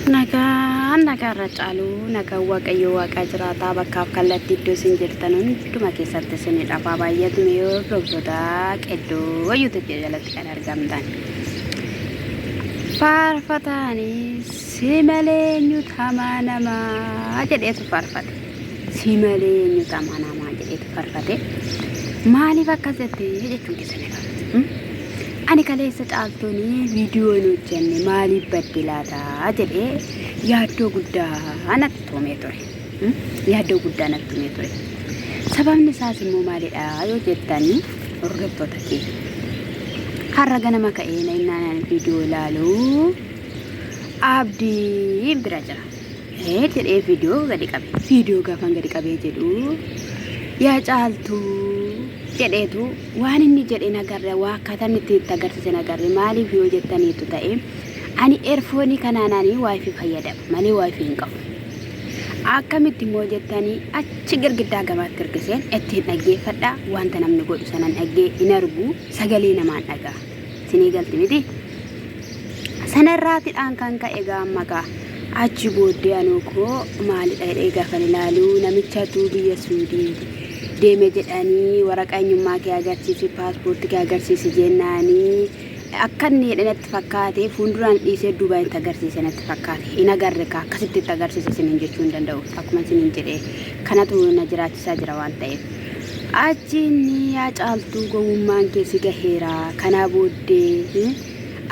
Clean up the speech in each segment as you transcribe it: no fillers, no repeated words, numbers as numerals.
Nagaan nagaarra caalu nagaan Waaqayyoo waaqaa jiraataa bakkaaf kallattii iddoo isin jirtan hunduma keessatti isin dhafaa baay'atu mee hordoftoota qeddoo YouTube jalatti kan argamtan. Faarfataanii si malee eenyutu hamaa namaa jedheetu faarfate. Si malee eenyutu hamaa namaa jedheetu faarfate. Maaliif akkas jette jechuun keessan egaa. Ani kaleessa caaltuun viidiyoo hin hojjenne maaliif badde laata jedhee yaaddoo guddaa natti toomee ture. Yaaddoo guddaa natti tumee ture. Sababni isaas immoo maalidha yoo jettanii hordoftoota kee. Har'a ganama ka'ee na innaan viidiyoo ilaalu abdiin bira jira. Ee jedhee viidiyoo gadi qabe. Viidiyoo gaafan gadi qabee jedhu yaa caaltuu jedheetu waan inni jedhe nagarre waa akkaataa inni itti agarsiise nagarre maaliif yoo jettaniitu ta'e ani erfoonii kanaan ani waayifii fayyadama malee waayifii hin qabu. Akkamitti immoo jettanii achi girgiddaa gamaatti hirkiseen ittiin dhaggeeffadha wanta namni godhu sanan dhaggee hin argu sagalee namaan dhagaa. Sinii galti miti? Sanarraatidhaan kan ka'e gaa amma gaa achi booddee anoo koo maalidha jedhee gaafan ilaalu namichatu biyya Suudii deeme jedhanii waraqaa eenyummaa kee agarsiisi paaspoortii kee agarsiisi jennaanii akka inni jedhe natti fakkaate fuulduraan dhiisee duubaan itti agarsiise natti fakkaate hin agarre kaa akkasitti itti agarsiise isiniin jechuu hin danda'u akkuma isiniin jedhe kanatu na jiraachisaa jira waan ta'eef. Achi inni yaa caaltuu gowwummaan kee si gaheera kanaa booddee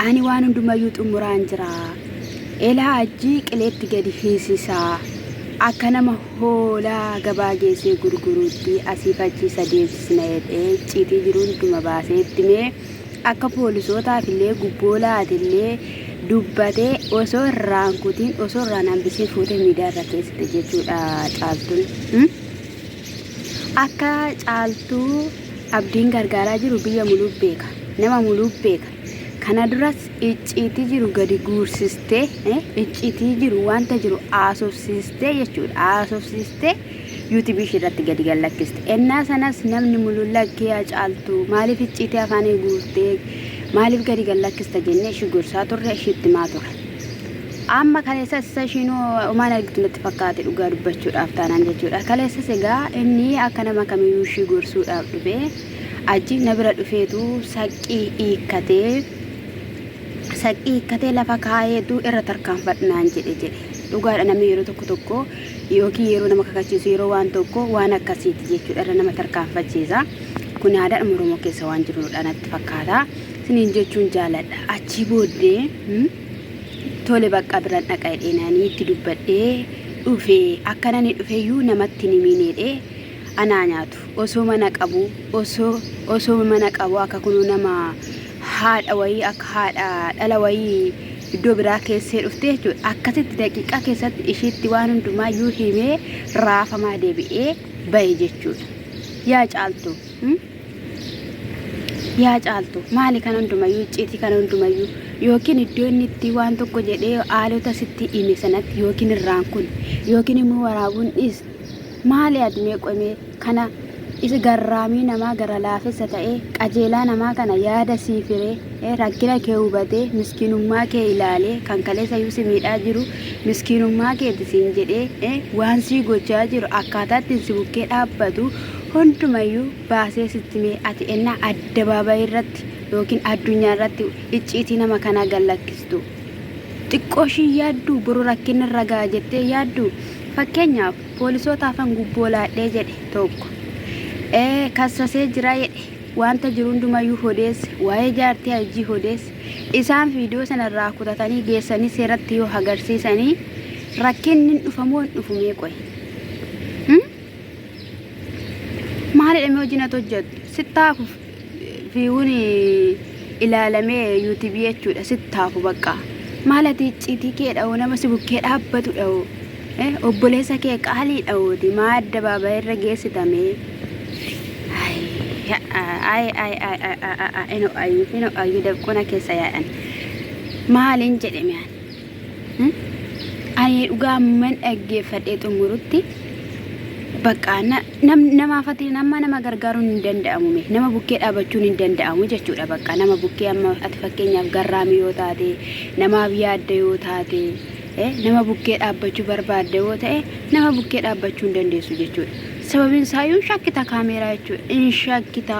ani waan hundumayyuu xumuraan jira elaa ajjii qileetti gadi hiisisaa akka nama hoolaa gabaa geessee gurguruutti asiif achi isa deemsisna jedhee icciitii jiru hunduma baasee itti himee akka poolisootaaf illee gubboo laate illee dubbatee osoo irraan kutiin osoo irraan hambisiin fuutee miidiyaa irra keessite jechuudha caaltuun. Akka caaltuu abdiin gargaaraa jiru biyya muluu beeka. Nama muluu beeka. Kana duras icciitii jiru gadi guursistee icciitii jiru wanta jiru haasofsiistee jechuudha. Haasofsiistee yuutuubii ishee irratti gadi gallakkiste. Ennaa sanas namni muluu lakkee yaa caaltuu maaliif icciitii afaanii guurtee maaliif gadi gallakkista jennee ishii gorsaa turre ishiitti himaa turre. Amma kaleessas isa ishiinuu homaan argitu natti fakkaate dhugaa dubbachuudhaaf taanaan jechuudha. Kaleessas egaa inni akka nama kamiyyuu ishii gorsuudhaaf dhufe achi na bira dhufeetu saqqii hiikkatee saqqii hiikkatee lafa kaa'eetu irra tarkaanfadhu naan jedhe jedhe. Dhugaadha namni yeroo tokko tokko yookiin yeroo nama kakachiisu yeroo waan tokko waan akkasiiti jechuudha irra nama tarkaanfachiisa. Kun aadaadhuma Oromoo keessa waan jirudha natti fakkaata. Isiniin jechuun jaaladha. Achii booddee tole bakka biran dhaqa jedheenanii itti dubbadhee dhufe akka nani dhufeyyuu namatti hin himiin jedhee anaa nyaatu osoo mana qabu osoo osoo mana qabu akka kunuu nama haadha wayii akka haadha dhala wayii iddoo biraa keessee dhufte jechuudha akkasitti daqiiqaa keessatti ishiitti waan hundumaayyuu himee raafamaa deebi'ee bahe jechuudha yaa caaltu. Yaa caaltu maali kan hundumayyuu icciitii kana hundumayyuu yookiin iddoo inni itti waan tokko jedhee haalota sitti hime sanatti yookiin irraan kun yookiin immoo waraabuun dhiis maali ati mee qomee kana isa garraamii namaa gara laafessa ta'ee qajeelaa namaa kana yaada sii firee rakkina kee hubatee miskiinummaa kee ilaalee kan kaleessa iyyuu si miidhaa jiru miskiinummaa keeti siin jedhee waan sii gochaa jiru akkaataa ittiin si bukkee dhaabbatu hundumayyuu baasee sitti himee ati ennaa addabaabayii irratti yookiin addunyaa irratti icciitii nama kanaa gad lakkistu xiqqoo ishii yaadduu boru rakkinni irra ga'a jettee yaadduu fakkeenyaaf poolisootaafan gubboo laadhee jedhe tokko ee kassasee jira jedhe wanta jiru hundumayyuu hodeesse waa'ee jaartii hajjii hodeesse isaan viidiyoo sana irraa kutatanii geessanii seeratti yoo agarsiisanii rakkinni hin dhufamoo hin dhufu mee qoy Maalidha mee hojiin ati hojjettu? Sitti hafu viiwuun ilaalamee yuutuubii jechuudha sitti hafu bakka. Maal ati icciitii kee dha'oo nama si bukkee dhaabbatu dha'oo obboleessa kee qaalii dha'ooti maa adda baabaa irra geessitamee. Ay ay ay ay ay ay ino ayyu dafquna keessa yaa'an maaliin jedhe mi'aan. Ani dhugaa amman dhaggeeffadhee xumurutti bakka namaaf ati nama nama gargaaruun hin danda'amu mee nama bukkee dhaabachuun hin danda'amu jechuudha bakka nama bukkee amma ati fakkeenyaaf garraamii yoo taate namaaf yaadda yoo taate Nama bukkee dhaabbachuu barbaadde yoo ta'e nama bukkee dhaabbachuu hin dandeessu jechuudha. Sababiin isaayyuu hin shakkita kaameeraa jechuudha. Hin shakkita.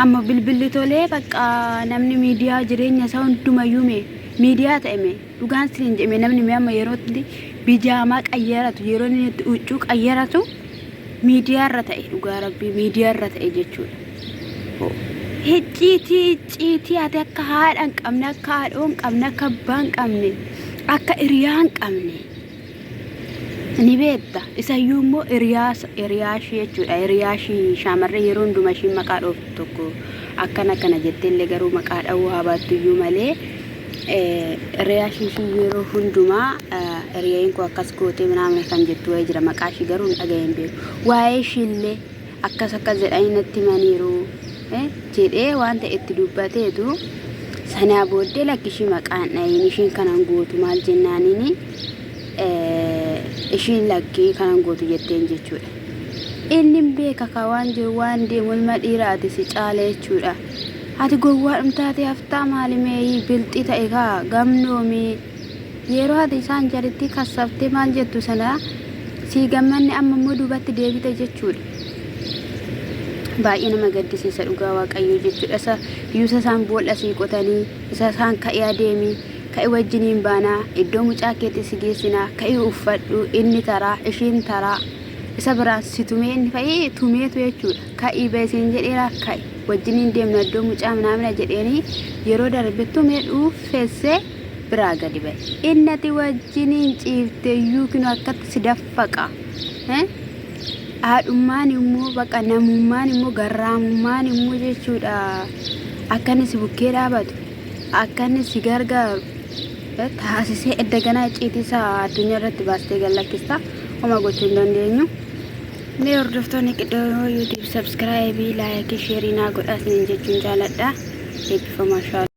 Amma bilbilli tolee bakka namni miidiyaa jireenya isaa hundumayyuu mee miidiyaa ta'e mee dhugaan siniin jedhame namni mee amma yeroo itti bijaamaa qayyaratu yeroo inni itti huccuu qayyaratu miidiyaa irra ta'e dhugaa rabbii miidiyaa irra ta'e jechuudha. Icciitii icciitii ati akka haadha hin qabne akka haadhoo hin qabne akka abbaa hin qabne akka hiriyaa hin qabne ni beekta. Isayyuu immoo hiriyaa hiriyaa ishii jechuudha. Hiriyaa ishii shaamarree yeroo hundumaa ishiin maqaa dhooftu tokko akkana akkana jettee illee garuu maqaa dha'uu haa baattu iyyuu malee hiriyaa ishii ishii yeroo hundumaa hiriyaan koo akkas gootee minaamina kan jettu wayii jira maqaa ishii garuu hin dhaga'ee hin beeku. Waa'ee ishii illee akkas akkas jedhanii natti himaniiru jedhee waan ta'e itti dubbateetu sanaa booddee lakki ishii maqaan dha'iin ishiin kanan gootu maal jennaaniini ishiin lakkii kanan gootu jetteen jechuudha. Inni hin beeka ka waan jiru waan deemu ilma dhiira ati si caala jechuudha. Ati gowwaa dhumtaatee haftaa maali meeyii bilxii ta'e kaa gamnoomii yeroo ati isaan jarittii kassaftee maal jettu sana sii gammanne amma immoo duubatti deebite jechuudha. Baay'ee nama gaddisiisa dhugaa waaqayyoo jechuudha. Isa yuusa isaan boolla sii qotanii isa isaan ka'ii adeemii ka'i wajjiniin baanaa iddoo mucaa keetti si geessinaa ka'i uffadhu inni taraa ishiin taraa isa biraan si tumee inni fa'ii tumeetu jechuudha. Ka'ii ba'i siin jedheera ka'i wajjiniin deemna iddoo mucaa minaamina jedheenii yeroo darbe tumee dhuuffessee biraa gadi ba'e. Inni ati wajjiniin ciifte iyyuu kinoo akkatti si daffaqa. Haadhummaan immoo baqa namummaan immoo garraamummaan immoo jechuudha. Akka inni si bukkee dhaabatu, akka inni si gargaaru taasisee edda ganaa icciitii isaa addunyaa irratti baastee gad lakkista. Homa gochuu hin dandeenyu. Mee hordoftoonni Qiddoo YouTube subscribe, like, share naa godhaa isiniin jechuun jaaladha. Eebbifamaa.